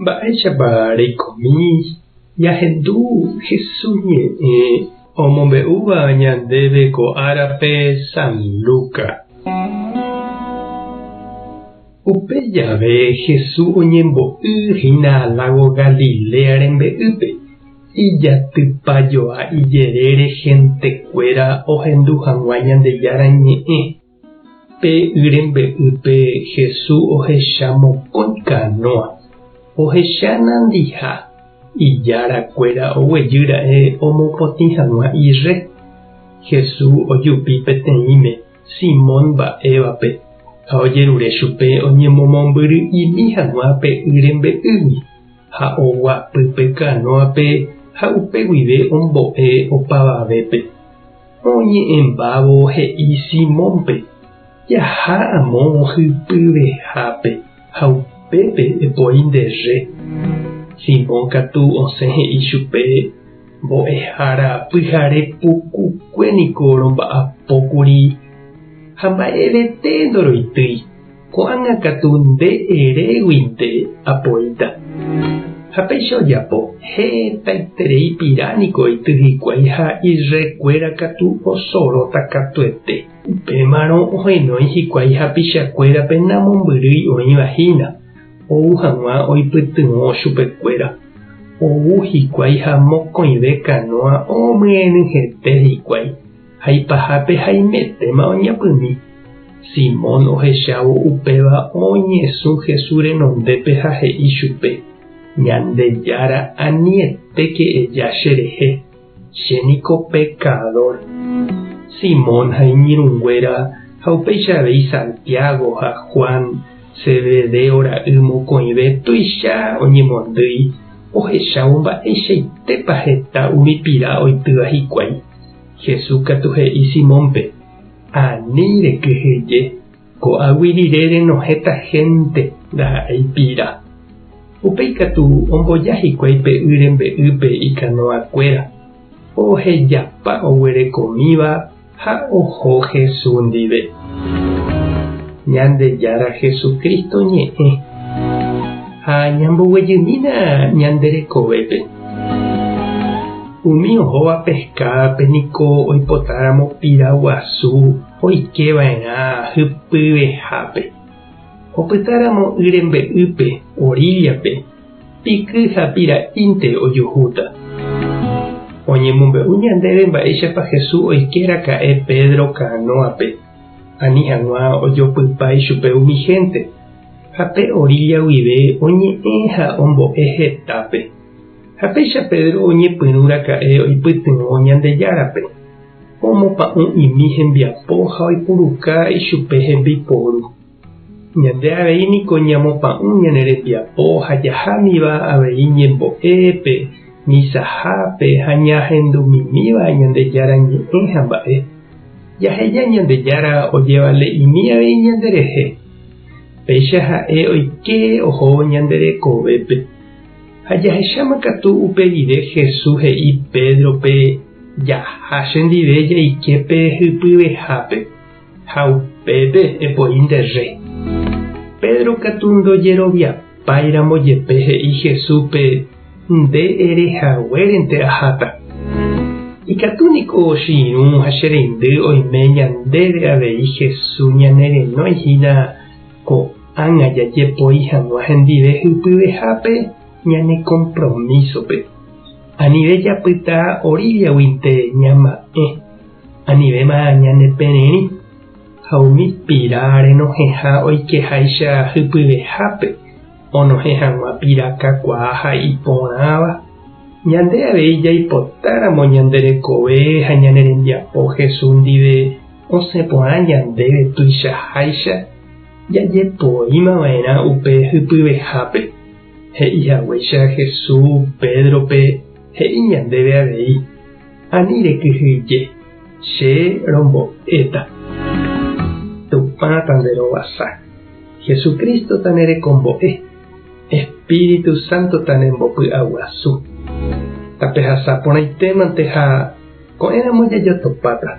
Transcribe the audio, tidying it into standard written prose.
Mba'éichapa reikomi ñahendu Jesús ñe'ẽ omombe'úva ñandéve ko árape San Lucas? Upe jave Jesús oñembo'y hína lágo Galilea rembe'ýpe, ijatypajoa ijerére hentekuéra ohendu hag̃ua Ñandejára ñe'ẽ. Pe y rembe'ýpe Jesús ohecha mokõi kanóa. Ohecha nandiha, ijára kuéra oguejy ra'e omopotĩ hag̃ua irre. Jesús ojupi peteĩme Simón mba'évape ha ojerure chupe oñemomombyry'imi hag̃ua pe y rembe'ýgui, ha oguapy pe kanóape ha upe guive ombo'e opavavépe. Oñe'ẽmbávo he'i Simónpe, Jaha amo hypyvehápe ha upépe epoi nde rre. Simón katu osẽ he'i chupe, Mbo'ehára pyhare pukukue niko romba'apo kuri ha mba'evete ndoroitýi. Ko'ág̃a katu nde eréguinte apoíta. Ha péicha ojapo, hetaiterei pira niko oity hikuái ha irrekuéra katu osoróta katuete. Upémarõ ohenói hikuái hapichakuérape namombyrýi oĩva hína, ou hag̃ua oipytyvõ chupekuéra. Ou hikuái ha mokõive kanóa omyenyhẽte hikuái. Ha ipahápe haimetéma oñapymi. Simón ohechávo upéva oñesũ Jesús renondépe ha he'i chupe, Ñandejára anietéke eja cherehe, che niko pekadór. Simón ha iñirũnguéra ha upéicha avei Santiago ha Juan, Zebedeo ra'y mokõive tuicha oñemondýi ohechávo mba'eichaitépa heta umi pira oitýva hikuái. Jesús katu he'i Simónpe, Ani rekyhyje, ko'águi rire renohẽta hénte ndaha'éi pira. Upéi katu omboja hikuái pe y rembe'ýpe ikanoakuéra, ohejapa oguerekomíva ha oho Jesús ndive. Ñandejára Jesucristo ñe'ẽ ha ñamboguejymína ñande rekovépe. Umi ohóva peskádape niko oipotáramo pira guasu oike va'erã hypyvehápe. Opytáramo y rembe'ýpe, oríllape, piky ha pira'ínte ojuhúta. Oñemombe'u ñandéve mba'éichapa Jesús oike raka'e Pedro kanóape, ani hag̃ua ojopypa ichupe umi hénte, ha pe orílla guive oñe'ẽ ha ombo'e hetápe. Ha péicha Pedro oñepyrũ raka'e oipytyvõ Ñandejárape, omopa'ũ'imi hembiapo ha oipuruka ichupe hembiporu. Ñande avei niko ñamopa'ũ ñane rembiapo ha jahámiva avei ñembo'épe, misahápe ha ñahendumimíva Ñandejára ñe'ẽ ha mba'e. Jaheja Ñandejára ojevale'imi avei ñanderehe. Péicha ha'e oike ohóvo ñande rekovépe. Ha jahecháma katu upe rire Jesús he'i Pédrope, Jaha chendive jaike pe hypyvehápe. Ha upépe epoi nde rre. Pedro katu ndojeroviapáiramo jepe he'i Jesúspe, Nde ere haguérente aháta. Ikatu niko che irũ ha che reindy oime ñandéve avei Jesús ñanerenói hína ko'ág̃a jajepoi hag̃ua hendive hypyvehápe ñane kompromísope. Anive japyta oríllaguinte ñama'ẽ. Anivéma ñane pererĩ ha umi pira renohẽha oikeháicha hypyvehápe onohẽ hag̃ua pira kakuaa ha iporãva, ñande avei jaipotáramo ñande rekove ha ñane rembiapo Jesús ndive osẽ porã ñandéve tuichaháicha, jajepoíma va'erã upe hypyvehápe. He'i haguéicha Jesús Pédrope he'i ñandéve avei. Ani rekyhyje, che rombo'éta. Tupã tanderovasa. Jesucristo tanerekombo'e. Espíritu Santo tanembopy'aguasu. Tapehasa porãitémante ha ko'ẽramo jajotopáta.